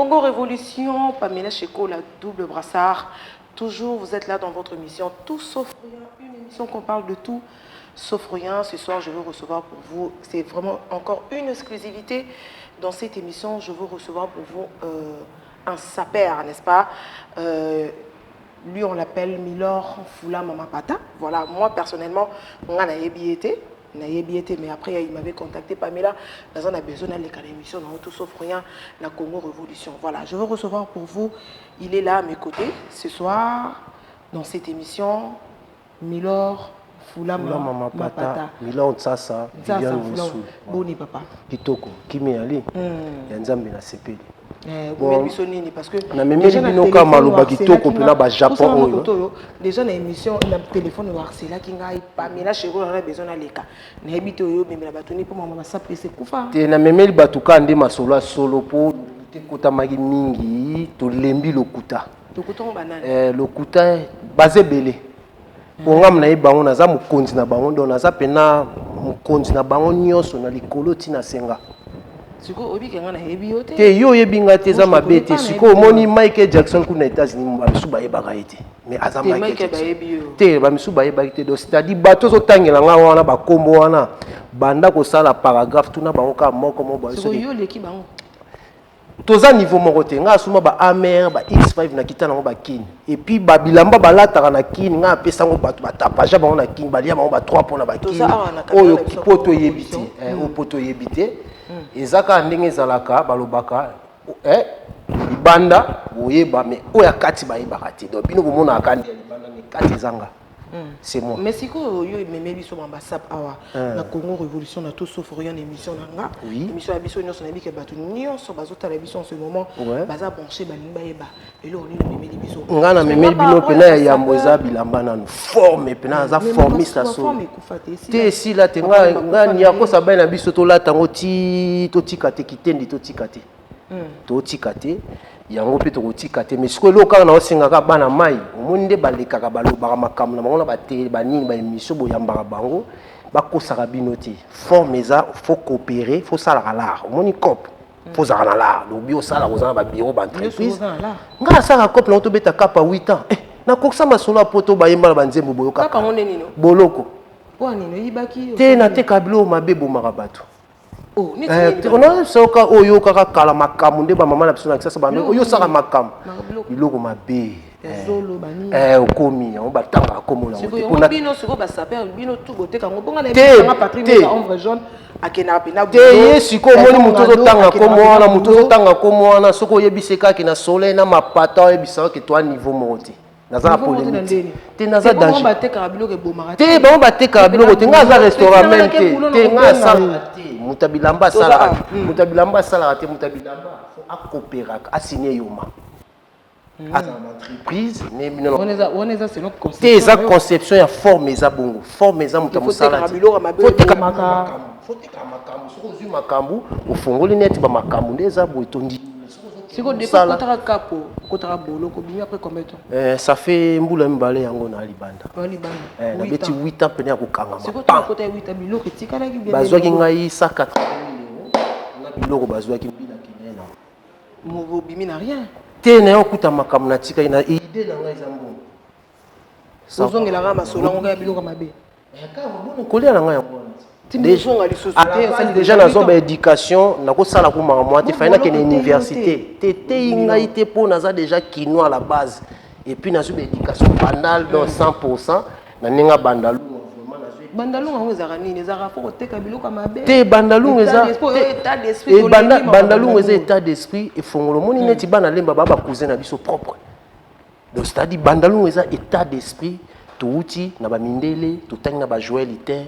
Congo Révolution, Pamela Cheko, la double brassard. Toujours, vous êtes là dans votre émission Tout sauf rien, une émission qu'on parle de tout sauf rien. Ce soir, je veux recevoir pour vous, c'est vraiment encore une exclusivité. Dans cette émission, je veux recevoir pour vous un sapeur, n'est-ce pas? Lui, on l'appelle Milor Fula Mamapata. Voilà, moi personnellement, on a été nayebi ete, mais après il m'avait contacté: Pamela, naza na besoin naleka na émission na Tout sauf rien na Congo Révolution. Voilà, je veux recevoir pour vous, il est là à mes côtés ce soir dans cette émission, Milor Fula Mama Mapata, Milor Ntsasa. Viviane Moussou. Boni papa? Kitoko, kimi ali ya Nzambe, nasepeli. Biso nini? Parce que namemeli bino kaka maloba kitoko mpena bajapon oyo. Oyo déjà na émission na téléphone oharcelaki ngai: Pamela Chero, nana besoin naleka. Nayebi te oyo omemela bato ni mpo mama basapese kufa. Te, namemeli bato kaka nde masolo ya solo, mpo lokuta ekotamaki mingi, tolembi lokuta. Lokuta ngo banani? Lokuta baza ebele. Mpo ngam nayebi bango, naza mokonzi na bango, donc naza mpena mokonzi na bango nyonso na likolo ntina senga. Sikoyo oyebi nga nayebi yo te. Te, yo oyebi nga te, eza mabe te. Sikoyo omoni Michael Jackson kuna États-Unis, bamisu bayebaka ye te, mais aza Michael Jackson te, bamisu bayebaki te. Donc c'est-à-dire bato ozotangela nga wana bakombo wana, banda kosala paragraphe, tuna bango kaka moko moko. Yo oleki bango. Toza niveau moko te. Ngai asuma ba Hummer, ba X5 na kita nango bakini, et puis babilamba balataka na kini, ngai apesango bato batapaja bango na kini, balia bango ba 3 mpona bakini. Oyo po toyebi te, oyo po toyebi te, eza kaka ndenge ezalaka. Balobaka libanda boyeba, mais oyo ya kati bayebaka te. Donc bino bomonaka nde ya libanda, mais kati ezanga, c'est moi. Mais sikoyo oyo ememi biso bambasap awa na Congo Révolution, na Tout sauf rien, émission na nga, émission ya biso nyonso, nayebi ke bato nyonso bazotala biso en ce moment baza branché, balingi bayeba eloko nini omemeli biso. Nga namemeli bino mpena ya yambo eza bilamba nanu forme, mpena aza formiste aso te, esila te. Nga niakosa bai na biso, tolata yango ti totika te, kitendi totika te, totika te yango mpe tokotika te. Mais sikoyo eloko kaka naosengaka bana mai, omoni nde balekaka, balobaka makambo na bango na batele, banini, baémission, boyambaka bango, bakosaka bino te. Forme eza, faut coopérer, faut salaka lar. Omoni cope, faut ozalaka na lar, lobi osalaka, oza na babureau, baentreprise. Nga nasalaka cope nango, tobeta kapa 8 ans, nakokisa masolo ya poto, bayemba na banzembo, boyokaka boloko te. Nateka biloko mabe ebomaka bato. Soka oyo kaka kala makambo nde bamama na biso na Kisasa bando oyo osaka makambo, biloko mabe okomi yango, batangaka kombo nango. Te. Te, ye sikoyo omoni moto ozotanga kombo wana, moto ozotanga kombo wana, soki oyebisi kaka na soleil na mapata, oyebisaka ke toa niveau moko te. Naza na polémique te, naza danger te. Bango batekaka biloko te, ngai aza restaurant même te. Te, ngai asalaka te. Moto ya bilamba asalaka, moto ya bilamba asalaka te. Moto ya bilamba akopéraka, asigne yoma, azala na entreprise. Te, eza conception ya forme, eza bongo. Forme eza moto ya mosala te. Foteka makambo, soki ozwi makambo, ofongoli neti bamakambo nde eza boye, tondi. Sikoyo depuis okotaka kapo, okotaka boloko, obimi après combien de temps? Ça fait mbula 2 yango na libanda. Libanda. Nabeti 8 ans pene ya kokangama. Sikoyo okota 8 ans, biloko etikalaki? Bazwaki ngai 180 000 euros na biloko bazwaki, mbila kende na Obimi na rien. Te, na yo okuta makambo natikaki na idée na ngai eza mbongo. Ozongelaka masolo yango kaka, biloko mabe. Kolia na ngai yango wana. Déjà nazwa baéducation, nakosala kumaka mwa te, fai nakende université te. Teyi ngai te, mpo naza déjà kinois à la base, et puis nazwi baéducation bandal, donc 100 na ndenge ya bandalunga. Bandalunga yango ezalaka nini? Ezalaka fo koteka biloko ya mabe? Te, bandalunga eza bandalunga, eza état d'esprit efongolo. Omoni neti bana Lemba baa bacousin na biso propre. Donc c'est-à-dire bandalunga eza état d'esprit. Touti na bamindele, totangi na bajoel te,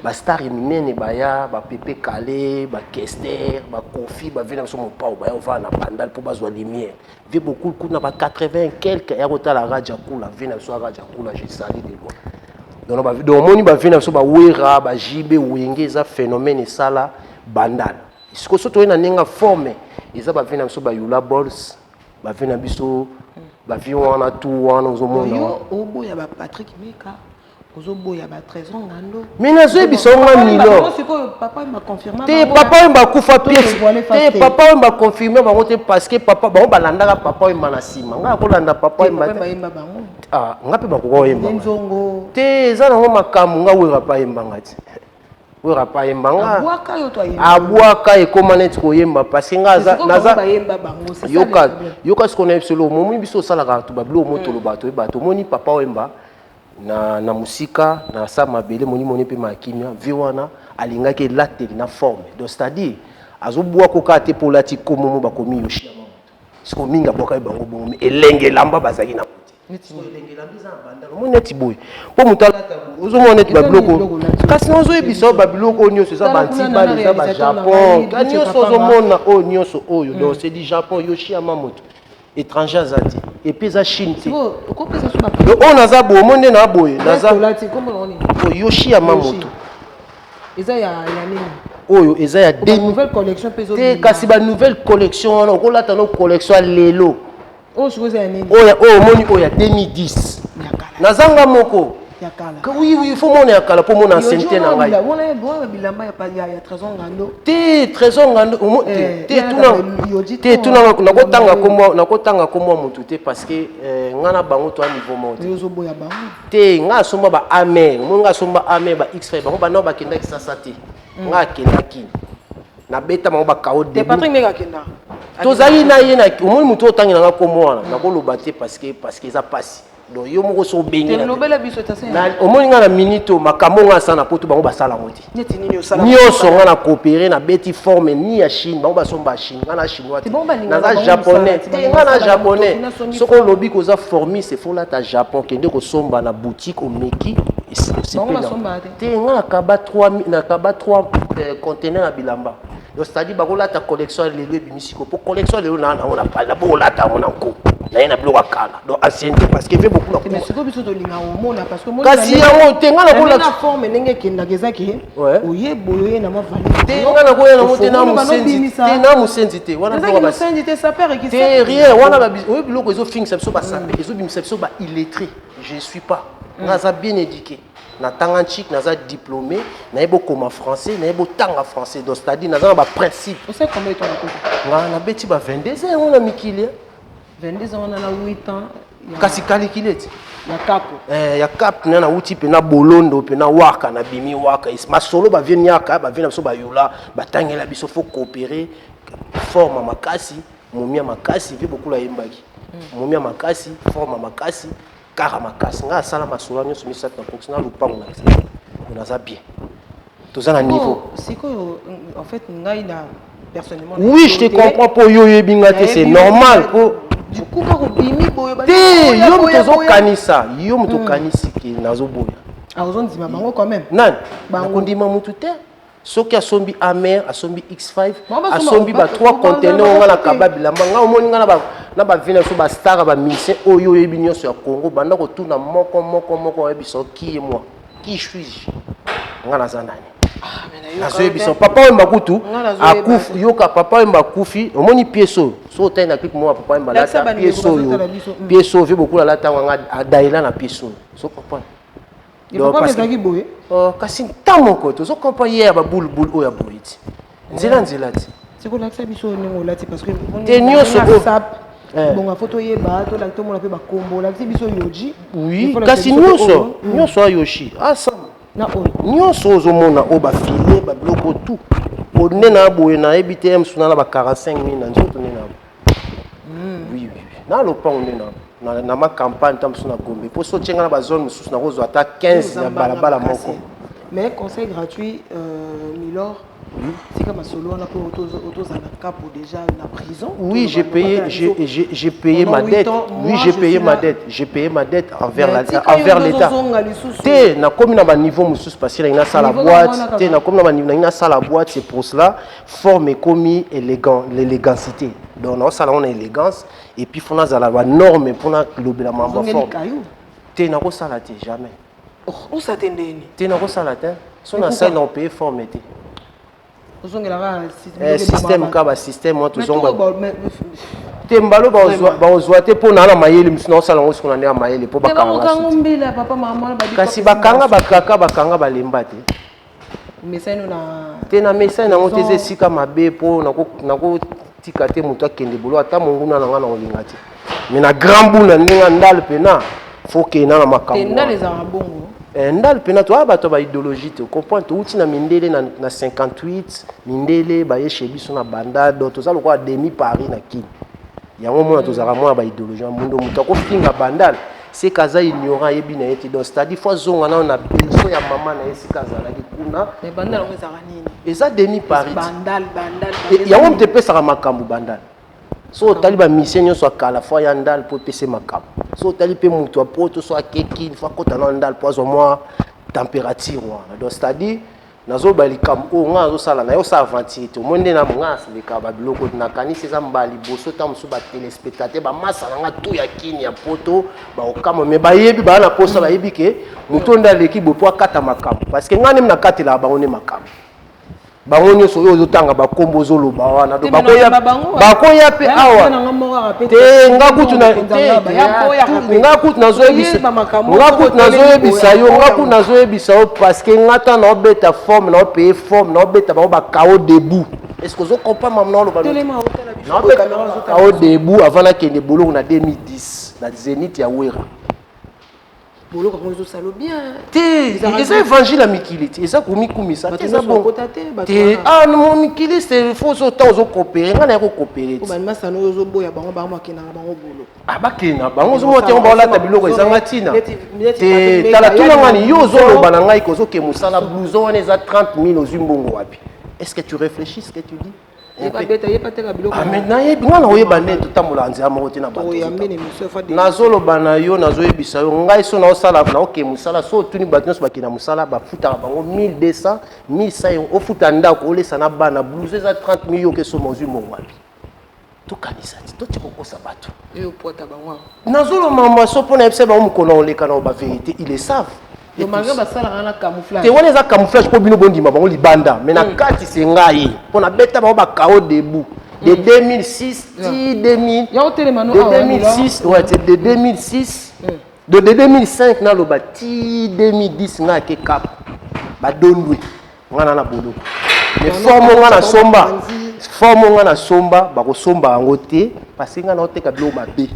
bastar ya minene baya, bapepe kale, bakester, bakofi, bavie na biso mopao, baya ovanda na Bandal mpo bazwa lumière. Vie beaucoup kuna ba 80 quelque ya kotala Raja Kula, vie na biso ya Raja Kula, je sali de loin. Donc omoni bavie na biso, bawera, bajibe, Wenge, eza phénomène esala Bandal. Sikoyo so toye na ndenge forme, eza bavie na biso, bayula bols, bavie na biso, bavie wana tu wana ozomona. Yo oboya baPatrick Meka. Ozoboya ba Trésor Ngando. Mais nazoyebisa yo nga Milor. Papa Wemba confirma. Te, Papa Wemba akufa pièce. Te, Papa Wemba confirme bango te parce que papa bango balandaka Papa Wemba na nsima. Nga akolanda Papa Wemba te. Ah, nga mpe bakoka oyemba. Te, eza nango makambo nga Wera pa yemba nga ti. Wera pa yemba nga. Abwaka yo to ayemba. Abwaka ekoma neti koyemba parce que nga aza naza yoka yoka sikoyo na biso lo momoni biso osalaka bato babiloko mo toloba toyeba tomoni Papa Wemba na mosika na sa mabele monimoni mpe makimia vie wana alingaki elateli na forme. Donc c'est à dire azobwaka kaka te mpo olati komo mo bakomi Yoshi Yamamoto. Sikoyo mingi abwakaki bango bongo, mais elenge elamba bazalaki na elenge elamba eza na bandala omoni neti boye mpo moto alata boye ozomona neti babiloko, kasi nazoyebisa oyo babiloko oyo nyonso eza bantibale, eza bajapon nyonso ozomona oyo nyonso oyo. Donc c'est du Japon, Yoshi Yamamoto, étranger aza te, et puis eza Chine te. Oyo naza boye, omoni nde na boye naza Yoshi Yamamoto. Eza ya nini? Oyo eza ya nouvelle collection mpe. Te, kasi ba nouvelle collection wana okolata no collection ya lelo. Oyo sikoyo eza ya nini? Oyo omoni oyo ya 2010, nazanga moko. Oui, faut mona ya kala mpo mona ancienneté na ngai. Bilamba ya Trésor Ngando. Te, Trésor Ngando te, te, tuna nakotanga kombo ya motu te parce que nga na bango toa niveau moko te. Ozoboya bango. Te, nga asomba ba amer, omoni nga asomba amer ba X5, bango bana bakendaki sasa te, nga akendaki nabeta bango bakao. Tozali na ye, omoni motu otangi nanga kombo wana nakoloba te parce que eza pasi. Donc yo moko so obengi, omoni nga na minute oyo makambo nga asala na poto, bango basala yango te nyonso. Nga na coopéré, nabeti forme ni ya Chine, bango basomba ya Chine, nga na chinois te, naza japonais te, nga na japonais. Soki olobi koza formiste, faut lata japon, kende kosomba na boutique, omeki te. Nga nakaba 3 conteneur ya bilamba. Donc c'est-à-dire bakolata collection ya lelo ebimi sikoyo, po collection ya lelo naa nango na pale nabo kolata yango na nko naye na biloko ya kala. Donc ancienneté, parce que ve beaucoup na sikoyo biso tolinga omona parce que kasi yango te nga nakolata forme ndenge ekendaka eza ke oye boye, oye na mwa valise. Te, nga nakoya nango te na mosenzi te, na mosenzi te wana. Mosenzi te, sapeur. Te, rien wana. Oyo biloko ezofingisa biso basape, ezobimisa biso ba illettré. Je suis pas, nga aza bien éduqué, natanga ntchik, naza diplômé, nayebi okoma français, nayebi otanga français. Donc c'est-à-dire naza na baprincipe. Nga nabeti ba 22 ans yango na mikili. 22 ans wana na 8 ans. Kasi kalikile ti. Ya kapo. Ya cap na nauti mpe na bolondo mpe na waka, nabimi waka masolo bavie niaka bavie na biso bayola batangela biso faut coopérer, forme makasi, momia makasi vie bokula ayembaki momia makasi, forme makasi, kara makasi. Ngai asala masolo nyonso misato na kokisi na lupango na naza bien, toza na niveau. Sikoyo en fait ngai na personnellement Oui, je te comprends, mpo yo oyebi nga te, c'est normal po Du coup kaka obimi boye. Te, yo moto ozokanisa, yo moto okanisi ke nazoboya. Ozondima bango quand même. Nani nakondima motu te? Soki asombi amer, asombi X5, asombi ba 3 conteneur, nga na kaba bilamba. Nga omoni nga na bavie na biso, bastar ya bamusicien oyo oyebi nyonso ya Congo, banda kotuna moko moko moko, oyebisa qui est moi, qui suis-je, nga naza nani. Nazoyebisa Papa Wemba kutu akufi, yoka, Papa Wemba akufi, omoni pièce oyo so otali na clip moko Papa Wemba alata pièce oyo, pièce oyo vie bokula alata yango, nga adaela na pièce oyo, so comprendre. Ezalaki boye. Kasi ntan moko tozo comprendre ye ya babulubulu oyo ya boye ti nzela nzela ti. Sikolakisa biso ndenge olati parce que Te, nyonso bonga fo toyeba, tomona mpe bakombo. Olakisi biso Yoji. Oui, kasi nyonso nyonso ayoshi ensemble. Na oyo. Nyonso ozomona oyo, bafile, babiloko tout nde na boye, nayebi te mosu na ba 45 000 na nzoto nde na, oui, na lopango nde na ma campagne ta mosusu na Gombe, mpo so otienga na bazone mosusu nakozwa ata 15 na balabala moko. Mais conseil gratuit, Milor, tika masolo wana mpo otozala kapo déjà na prison. Oui, j'ai payé ma dette. Oui, j'ai payé ma dette, j'ai payé ma dette envers l'État. Te, nakomi na baniveau mosusu parce que nangi nasala boîte. Te, nakomi na baniveau, nangi nasala boîte, c'est pour cela forme ekomi élégant, l'élégancité. Donc naosala ngo na élégance et puis fo nazala banorme mpona lobela mambo forme. Te, nakosala te, jamais. Osa te ndeni? Te, nakosala te. So nasali na opaye forme te. Ozongelaka système kaka, basystème wana tozonga te. Te, mbalo bakozwa te, mpo naa na mayele mosu naosala yango siko na nde ya mayele mpo bakanga. Kasi bakanga, bakaka, bakanga, balemba te. Te, na mesai nango te. Eza esika mabe mpo nakotika te moto akende bolo, ata monguna na nga na kolinga te. Mais na grand buna ndenge ndal mpena faut kenda na makambo ndal mpena. Toya bato ya baidéologie te, comprendre. Touti na mindele na 58, mindele baye chez biso na banda. Donc toza lokola demi Paris na Kini. Yango mona tozalaka mwana baidéologie ya mundo. Moto akofinga Bandal seka aza ignorant, ayebi na ye te. Donc c'est-à-dire faut azonga nano na berceau ya mama na ye, esika azalaki kuna. Eza demi Paris. Yango moto epesaka makambo Bandal. So otali bamusicien nyonso ya kala, faut aya Ndal mpo epesa makambo. So otali mpe moto ya Poto, so akeki, faut akota na Ndal mpo azwa mwa température wana. Donc c'est-à-dire nazoloba likambo oyo ngai nazosala na ye, osala aventure te. Omoi nde na ngai asileka babiloko. Nakanisi eza mbala liboso ta mosusu batéléspectateur bamasa na nga tu ya Kini, ya Poto, baokama. Me bayebi, baa na posa, bayebi ke moto nde aleki boye mpo akata makambo, parce que ngai nde nakatelaka bango nde makambo. Bango nyonso oyo ozotanga bakombo, ozoloba wana, donc bakoya mpe awa te. Nga kutu nga kutu nazoyebisa yo, nga kutu nazoyebisa yo, parce que nga ta naobeta forme, naopaye forme, naobeta bango bakao debout. Est ce que ozocomprendre mama? Naoloba, naobeta kao debout avant nakende boloko na 2010 na Zénith ya Wera. Boloko yango ezosala bien. Te, eza évangile ya mikili te, eza komikumisa te, eza bongo te. Ah, mikili, c'est faut so ntango ozokopere, ngai naya kokopere. Bamasano oyo ozoboya bango, bango bakendaka bango boloko. Ah, bakenda bango, ozomona te, baolata biloko ezanga ntina te. Tala, tuna ngani, yo ozoloba na ngai kozoke mosala, blouson wana eza 30 000, ozwi mbongo wapi? Est ce que tu réfléchis ce que tu dis? Ah, mais nayebi, nga na oyeba nde totambola nzela moko te na bato. Nazoloba na yo, nazoyebisa yo, ngai so naosala, naoke mosala. So otuni bato nyonso bakenda mosala, bafutaka bango 1200, 1100. Ofuta ndako, olesa na bana, blouse eza 30 000, yoke soma, ozwi mbongo wapi? Tokanisa ti toti kokosa bato. Nazoloba so mpo nayebisa bango mokolo na oleka na bavérité, ils le savent. Te, wana eza camouflage mpo bino bondima bango libanda, mais na kati se ngai mpo nabeta bango bakao debout de 2006 ti 2000, de 2006, ouais, c'est de 2006, de 2005 naloba ti 2010. Ngai ake Cap badondwe, ngai na boloko. Mais forme nga nasomba, forme nga nasomba, bakosomba yango te, parce que ngai naoteka biloko mabe.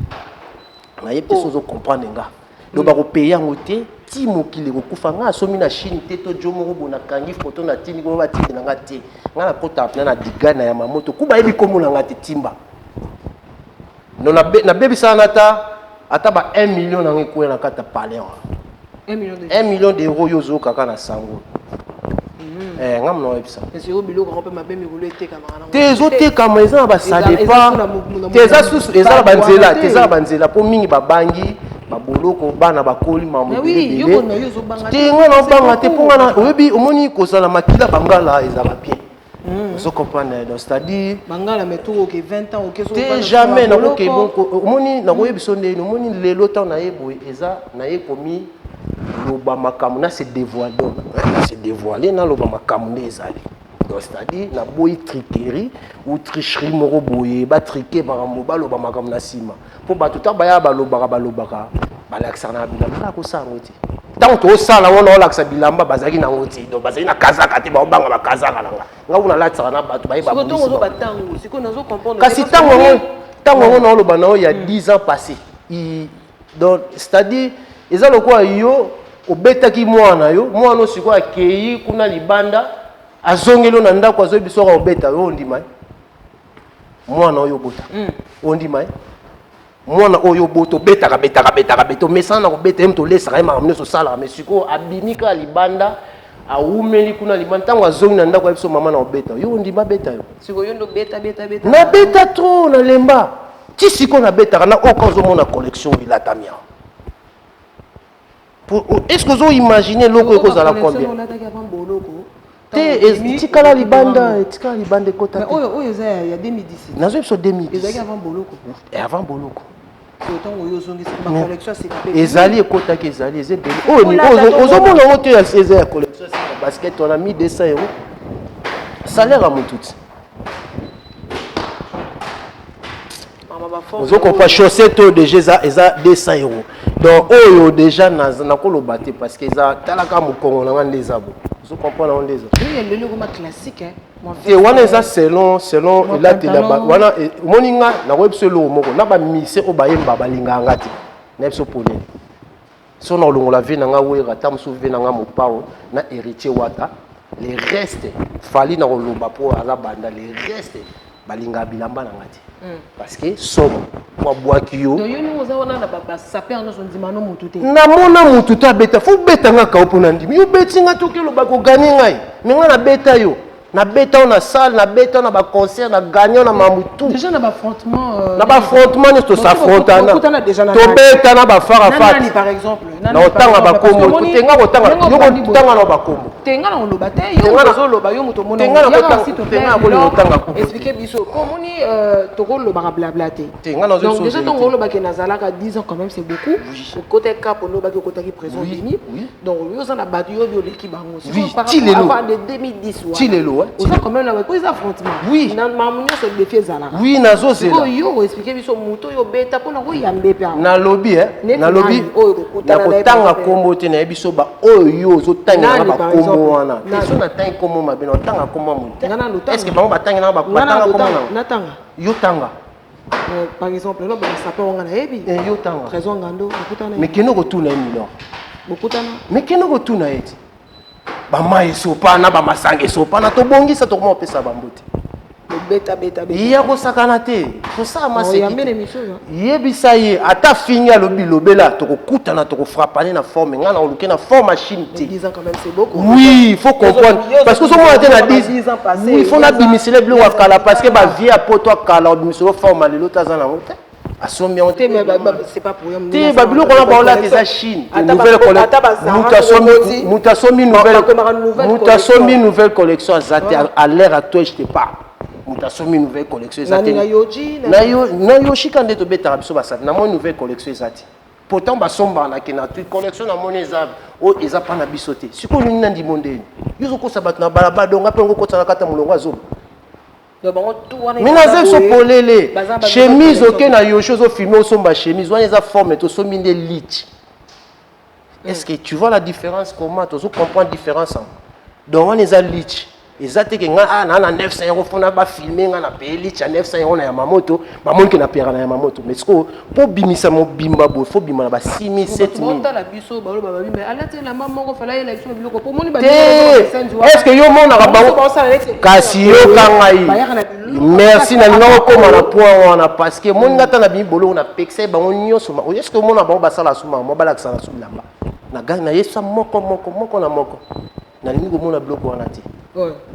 Nayebi te so ozocomprendre nga. Donc bakopaye yango te ti mokili ekokufa. Ngai asomi na Chine te, to jo moko boye nakangi foto natindi komo batindi na nga te. Ngai nakotaka mpena na diga na ya mamoto ku bayebi kombo na nga te. Timba no nabebisaka na ata ba 1 million nango ekwea na kati ya palais wana, 1 million d'euro oyo ozokaka na sango. Nga mona oyebisa te, ezotekama, eza na basadepa te, eza susu, eza na banzela te, eza na banzela mpo mingi babangi baboloko, bana bakoli mambo ebele te. Nga na obanga te, mpo nga oyebi, omoni kozala makila bangala ezala bien, ozo comprendre. Donc c'est-à-dire bangala mais to oke 20 ans oke. Te, jamais nakoke. Omoni, nakoyebi so ndeni. Omoni lelo ntango naye boye, eza naye komi loba makambo na se dévoile. Donc na se dévoile, naloba makambo nde ezali. Donc c'est-à-dire naboyi triquerie ou tricherie moko boye, batriquer makambo, baloba makambo na nsima, mpo bato ntango baya balobaka, balobaka, balakisaka na bilamba. Kaka kosala yango te. Ntango tozosala yango, naolakisa bilamba, bazalaki nango te. Donc bazalaki na kazaka te, baobanga bakazaka na nga. Nga kuna nalatisaka na bato baye. Kasi ntango yango, ntango yango naoloba na oyo ya 10 ans passé. Donc c'est-à-dire eza lokola yo obetaki mwana yo, mwana oyo sikoyo akei kuna libanda, azongeli yo na ndako, azoyebi soki obeta yo, ondima ye? Mwana oyo obota, ondima ye? Mwana oyo obota, obetaka, betaka, betaka, beta, omesana na kobeta ye, moto olesaka ye, makambo nyonso osalaka. Mais sikoyo abimi kaka libanda, awumeli kuna libanda, ntango azongi na ndako, ayebi so mama na obeta yo, ondima beta yo? Nabeta trop, nalemba. Ti sikoyo nabetaka na oyo ka ozomona collection oyo elatami awa. Est ce que ozoimagine eloko ekozala combien? Te, etikala libanda, etikala libanda, ekota te. Oyo eza ya 2017. Nazoyebi biso 2010. Avant boloko. Avant boloko. Ntango oyo ozongisi bacollection. Ezali, ekotaki, ezali, eza ebele. Oyo ozomona yango te, eza ya collection ya basket wana, 1200 euro, salaire ya motu ti. Ozokopa chaussette oyo déjà eza 200 €. Donc oyo déjà nakoloba te, parce que eza, talaka mokongo na nga nde eza bo, ozocomprendre yango nde eza. Te, wana eza selon elateli wana. Omoni, nga nakoyebi biso eloko moko na bamise oyo bayemba, balingaka nga te na biso polele. So na olongola vie na nga Wera, ata mosusu vie na nga Mopao na Héritier Wata, le reste Fally na koloba mpo aza banda, le reste balingaka bilamba na nga te, parce que somo po abwaki yo. Namona mutu te abeta, fo beta nga kao mpo na ndimi. Yo beti nga toki oloba koganye ngai, me nga nabeta yo, nabeta yo na salle, nabeta yo na baconcert, na gagne na mambu tout. Na na baaffrontement nyonso tos'affrontana, tobeta na bafarafat na otanga bakombo tenga kotanga, yo kotanga na bakombo. Tenga na oloba te, yo ozoloba, yo moto omona. Tenga. Explique biso po omoni tokolobaka blabla te. Donc déjà ntongo olobaki nazalaka 10 ans, quand même c'est beaucoup. Okota kapo nde obaki okotaki prison bimi, donc yo oza na bato, yo obi oleki bango. Ti lelo. De 2010. Ti lelo. Oza quand même na po eza affrontement. Oui. Na makambo nyonso, défi ezalaka. Oui, nazozela. Yo oexplique biso moto oyo obeta mpona koyambe mpe. Nalobi, nalobi nakotanga kombo te, nayebi so baoyo yo ozotangela bakombo wana te. So natangi kombo mabe, na otanga kombo ya moto. Est ce que bango batangi nanga, batanga kombo na yo? Tanga. Par exemple, no basapeur wanga nayebi. Yo tanga. Trésor Ngando, bokutana? Mais kende kotuna ye, Milor. Bokutana? Mais kende kotuna ye ti bamai esopana, bamasanga esopana, tobongisa, tokoma kopesa bango te. Ya kosakana te, kosala maseki. Yebisa ye ata fingi, alobi lobela, tokokutana, tokofrapane na forme. Ngai na oluke na forme machine te. Oui, il faut comprendre, parce que ozomona te na 10, oui, il faut nabimisela biloko ya kala, parce que bavie ya poto akala, obimisela forme lelo te, aza nango te, asombi yango te. Te, babiloko wana baolata eza Chine. Moto asombi nouvelle collection aza te à l'heure actuelle, je te parle. Moto asombi nouvelle collection eza te. Na Yoshika nde tobetaka biso basapi, namoni nouvelle collection eza te. Pourtant basombaka na kena tu collection, namoni eza oyo eza mpa na biso te. Sikoyo nini na ndimo ndeni yo ozokosa bato na balabala, donga mpe ngo okotisa na kati ya molongo azoba. Me naza biso polele, chemise oke na Yoshi, ozofilme, osomba chemise wana eza forme, tosombi nde lit. Est ce que tu vois la différence? Comment tozo comprendre différence yango? Donc wana eza lit, eza te ke nga naa na 900 € fona bafilme nga na paye lit ya 900 € na Yamamoto, bamoni ke na peyaka na Yamamoto. Mais sikoyo mpo bimisa mobimba boye, fo bima na ba 6000, 7000. Te, est ce que yo monaka bango? Kasi yoka ngai, merci, nalinga okóma na point wana, parce que moni nga ata na bimi boloko, napekisa ye bango nyonso. Est ce que omona bango basala suma mo balakisa na su bilamba na gai? Nayesa moko moko moko na moko, nalingi komona biloko wana te.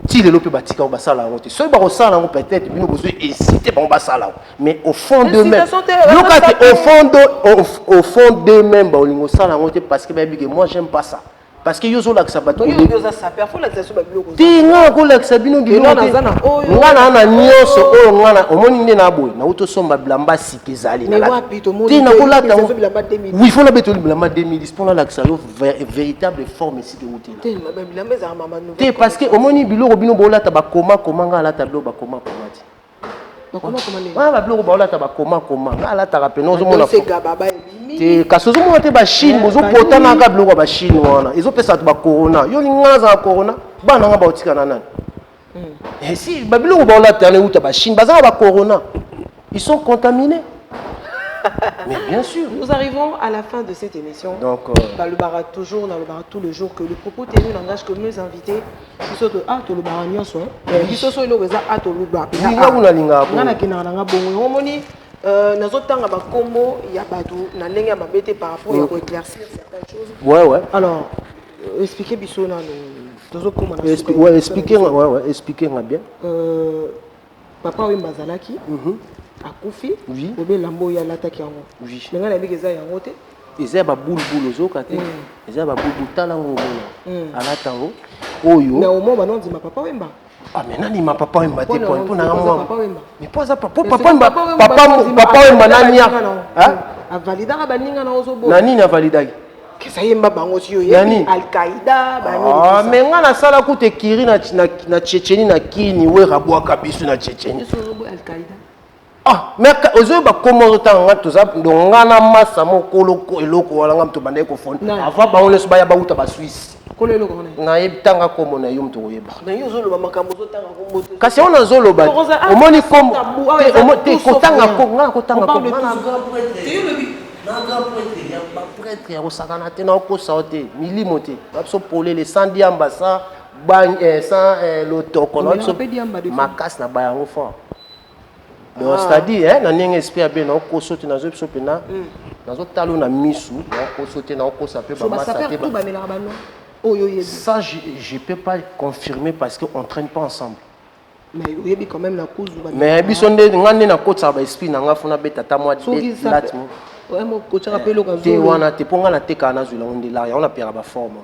Ti lelo mpe batika yango, basala yango te. Soki bakosala yango, peut-être bino bozwi incité bango basala yango, mais au fond d'eux-mêmes, yoka te, au fond d'eux-mêmes baolingi osala yango te, parce que bayebi que moi j'aime pas ça, parce que yo ozolakisa bato te. Nga nakolakisa bino biloko te, nga naa na nyonso oyo nga na omoni nde na boye nauti osomba bilamba sika, ezali te, nakolata yango. Oui, fo nabetoli bilamba 2010 mpo nalakisa yo véritable forme esika eutela te, parce que omoni biloko bino bolata bakoma koma, nga alata biloko bakoma koma te. Wana babiloko baolata bakoma koma, nga alataka pene. Ozomona te, kasi ozomona te bachine bozopotanaka biloko ya bachine wana, ezopesa bato bacorona. Yo lingi nga nazala corona, bana nga baotika na nani? Si babiloko baolata wana euta bachine, baza na bacorona, ils sont contaminés, mais bien sûr. Nous arrivons à la fin de cette émission. Donc, Balobara toujours, Balobara tous les jours, que le propos tenu n'engage que nos invités. Biso to ah tolobaka nyonso, biso so eloko eza a toloba. Nga kuna lingaka. Nga nakendaka nanga bongo, omoni, nazotanga bakombo ya bato na ndenge ya mabe te, par rapport ya koéclaircir certaines choses. Alors expliquer biso nano, tozokóma na Ouais, expliquer, ouais, expliquer nga bien. Papa oyo bazalaki akufi. Oui. Obe elamba oyo alataki yango. Oui. Me ngai nayebiki eza yango te. Eza ya babulubulu, ozoyoka te, eza ya babulubulu. Tala yango, omona alata yango oyo. Mais au moins banondima Papa Wemba. Ah, mais nandima Papa Wemba te, po mpo nanga mwa. Papa Wemba. Mais po aza papa Wemba, Papa Wemba nania. Avalidaka baninga na ozoboya. Na nini avalidaki? Kesa yemba bango si oyebi. Nani? Alkaïda banini. Ah, mais nga nasala kuta ekiri na Tchétchénie, na kini Wera bwaka biso na Tchétchénie. Biso ozoboya Alkaïda. Ah, mais ozoyeba kombo ozotanga nga, toza donc nga na masa mokolo eloko wana, nga moto bandaki kofona avant bango nyonso baya bauta Baswisse. Kolo eloko wana? Nayebi, tanga kombo na yo, moto koyeba. Na yo ozoloba makambo, ozotanga kombo te. Kasi yango nazoloba, omoni kombo te, kotanga nga nakotanga kombo. Na grand prêtre ya baprêtre ya kosakana te, naokosa yo te, milimo te, na biso polele, sans diamba, sans sans lotoko na biso makasi na bayango fort. Donc, c'est-à-dire na ndenge esprit ya be, naokoso te, nazoyebi biso mpena, nazotala na misu, naokoso te, naokosa mpe bamasa te. Ça, je peux pas confirmer parce que on traîne pas ensemble. Mais oyebi quand même na kuzu. Mais biso nde, nga nde nakotisaka baesprit na nga, funa beta ata mwa late te wana te, mpo nga natekaka, nazwela yango nde lar yango, napeyaka baforme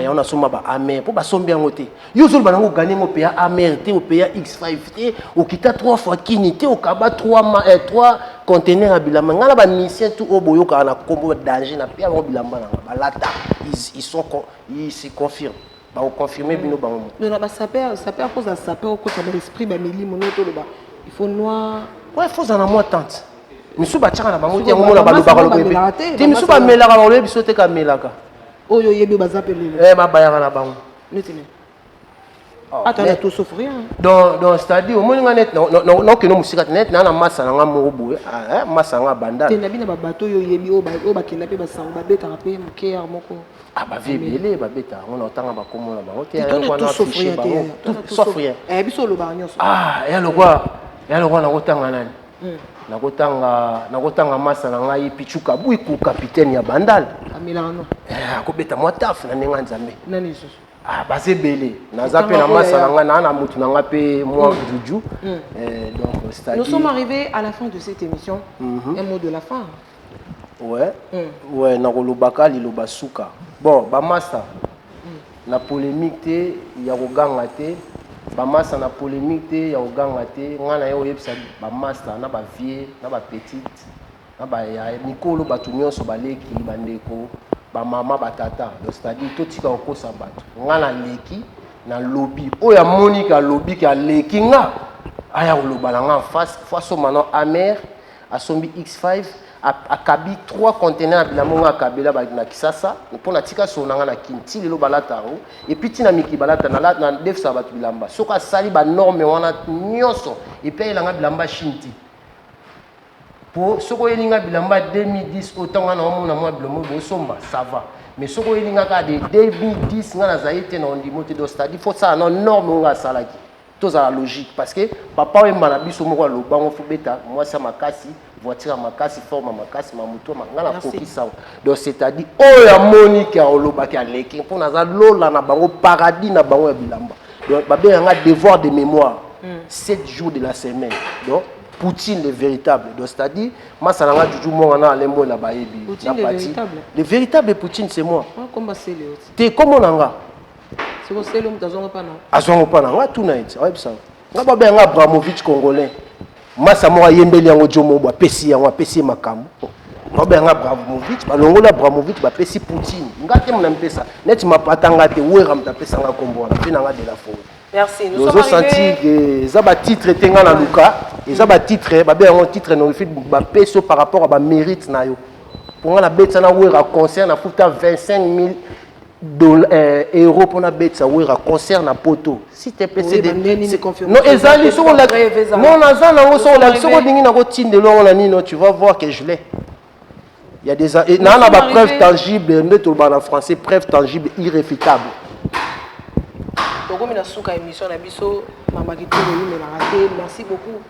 yango, nasomba ba Hummer mpo basombi yango te. Yo ozoloba nango, ogane yango, opeya Hummer te, opeya X5 te, okita trois fois kini te, okaba 3 conteneur ya bilamba. Ngai na bamusicien tout oyo boyokaka na nkombo danger, napeya bango bilamba nanga balata, ils se confirment, bakoconfirme bino bango moko. Non, na basapeur, sapeur, koza sapeur, okota na esprit bamilimo no, toloba il faut noir. Ouais, faut ozala na mwa tante. Misu batiaka na bango te, yango mona balobaka lobo te, misu bamelaka, baloyebi biso te, kamelaka. Oyo oyebi baza mpe lelo? Babayaka na bango. Neti nini? Ata na tout sauf rien. Donc c'est-à-dire, omoni nga neti naokende mosika te, neti naa na masa na nga moko boye, masa nga banda. Te, na bino babato oyo oyebi, oyo bakenda mpe basango, babetaka mpe moke yare moko. Ah, bavie ebele babetaka yango, na otanga bakombo na bango te. Sauf rien. Biso olobaka nyonso. Ah, ya lokwa, ya lokwa, nakotanga nani? Nakotanga masa na ngai Pichuka Bwiku, capitaine ya Bandal. Amelaka no? Akobeta mwa taf na ndenge ya Nzambe. Nani lisusu? Ah, baza ebele. Naza mpe na masa na ngai, naa na motu na ngai mpe mwa juju. Donc c'est-à-dire, nous sommes arrivés à la fin de cette émission. Un mot de la fin. Ouais, nakolobaka liloba suka. Bon, bamasa na polémique te, ya koganga te, bamasa na polémique te, ya koganga te. Ngai na ye oyebisa bamasa na bavie na bapetite na baya mikolo, bato nyonso, baleki, bandeko, bamama, batata. Donc c'est-à-dire, totika kokosa bato. Ngai naleki, nalobi oyo amoniki, alobiki aleki nga, aya koloba na nga en face. Fo asomba na Hummer, asombi X5, akabi 3 conteneur ya bilamba ngo, akabela na Kisasa mpo na tika solo na nga na Kini ti lelo balata yango. Et puis ntina mikili balata, na defisaka bato bilamba. Soki asali banorme wana nyonso, et puis ayelanga bilamba Chine te, po soki oyeli nga bilamba 2010 oyo, ntango nga na omona mwa bilombo bosomba, ça va. Mais soki oyeli nga kaka de 2010, nga nazali te na ondimo te. Donc c'est-à-dire, faut sala na norme oyo nga asalaki, tozala logique, parce que papa oyemba na biso moko alobango, fo beta mwasi ya makasi, voiture ya makasi, forme ya makasi, mamutu nga nakokisa yango. Donc c'est-à-dire, oyo amoniki, alobaki aleki, mpo naza lola na bango, paradis na bango ya bilamba. Donc babenganga devoir de mémoire, 7 jours de la semaine. Donc Poutine le véritable. Donc c'est-à-dire, masa nanga juju monga na alembo na bayebi. Poutine le véritable. Le véritable Poutine, c'est moi. Komba sele oti. Te, kombo na nga. Siko sele moto azonga pa na. Azonga pa na nga, tuna eti. Ayebisa. Nga babenga Abramovich congolais. Masa moko ayembeli yango, jo moko apesi yango, apesi ye makambo. Babenga Abramovich, balongoli Abramovich, bapesi Poutine. Nga te mona mpesa. Neti mapata nga te, wera moto apesa nga kombo wana, mpe na nga de la forêt. Merci. Nous sommes arrivés. Que eza batitre te, nga na luka eza batitre, babenga yango titre honorifique, bapesi yo par rapport à bamérite na yo. Mpo nga nabetisa na Wera concert, nafuta 25 000 euro mpona betisa Wera concert na Poto. Si te pese, non, ezali soko, non, naza nango. Soko olingi, nakotindela yango na nino, tu vas voir que je l'ai. Il y a des naa na bapreuve tangible, nde tolobaka na français, preuve tangible irréfutable. Tokomi na suka émission na biso. Mama kitoko eyumelaka te. Merci beaucoup.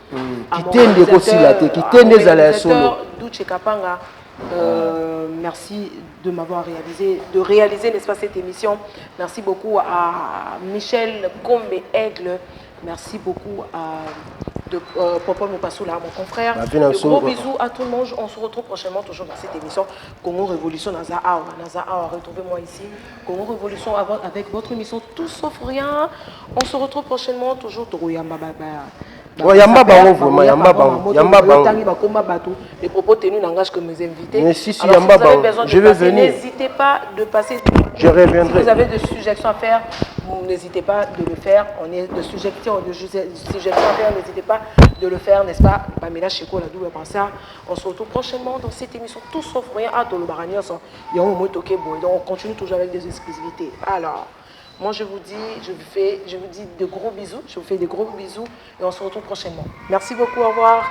Kitende ekosila te, kitende ezala ya solo. Duche Kapanga, merci de m'avoir réalisé, de réaliser, n'est-ce pas, cette émission. Merci beaucoup à Michel Kombe Aigle. Merci beaucoup à Popol Mopassoula, mon confrère. De gros bisous à tout le monde. On se retrouve prochainement toujours dans cette émission Congo Révolution Naza Awa. Naza Awa, retrouvez-moi ici. Congo Révolution avec votre émission Tout sauf rien. On se retrouve prochainement toujours. Toroyamba Baba. Ouais, yamba bango vraiment, yamba bango, yamba bango. Tangi bakoma bato, les propos tenus n'engagent que mes invités. Mais si, si, Alors, yamba si vous avez bango. besoin de Je vais passer, venir. N'hésitez pas de passer. Je reviendrai. Si vous avez des suggestions à faire, vous n'hésitez pas de le faire. On est de suggestions, de suggestions à faire, n'hésitez pas de le faire, n'est-ce pas? Pamela Cheko, la double brassard. On se retrouve prochainement dans cette émission Tout sauf rien à Tolo Baranios. Il y a un mot toqué, bon. Donc on continue toujours avec des exclusivités. Alors, moi je vous dis, je vous fais, je vous dis de gros bisous, je vous fais des gros bisous et on se retrouve prochainement. Merci beaucoup, au revoir.